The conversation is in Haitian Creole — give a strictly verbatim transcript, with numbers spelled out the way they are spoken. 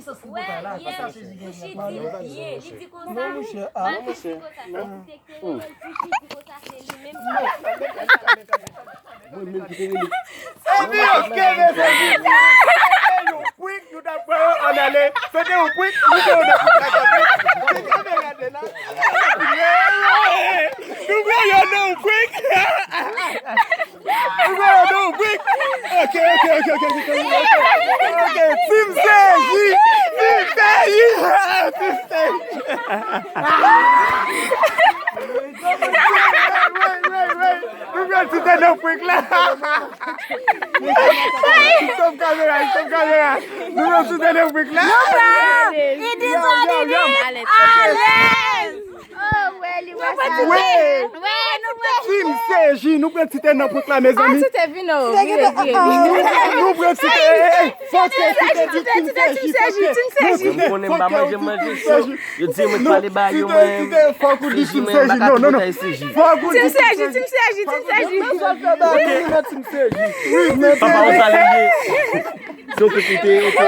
Kisa se bagay la? Kisa Sezi gen pou di? Li di konsa, non, monchè, ah. Malfektè konsa, se ki te klere l, Sezi di konsa, se li menm ki Mwen menm ki te rele. Epi, oke, mezanmi. Se te yon prank, nou t ap pran yo ann ale. Se te yon prank, nou te yon prank. Se te yon prank la. Nou pran yo nan yon prank. Nou pran yo nan yon prank. Oke, oke, oke, oke, oke, oke. Oke, Team Sezi. Team Sezi. Team Sezi. Wait, wait, wait, wait. Nou pran ti tè nan prank la. Stop kamera, stop kamera. Nou pran ti tè nan prank la. Nou pran. It is what it is. Alèz. Oh, wè, li wè sa. Wè, nou pran. Team Sezi, nou pran ti tè nan prank la, mezanmi. Ah, ti tè vin, oh. Nou pran ti tè. Hey, hey, fòk se ti tè di Team Sezi, fòk se. Team Sezi. Mwen konnen m pa manje, manje cho. Yo di mwen pale ba yo, mwen. Fòk ou di Team Sezi. Non, non, non. Fòk ou di Team Sezi, Team Sezi, Team Sezi. Team Sezi. Papa, ou sa li ye? Se ou ki kite, ok.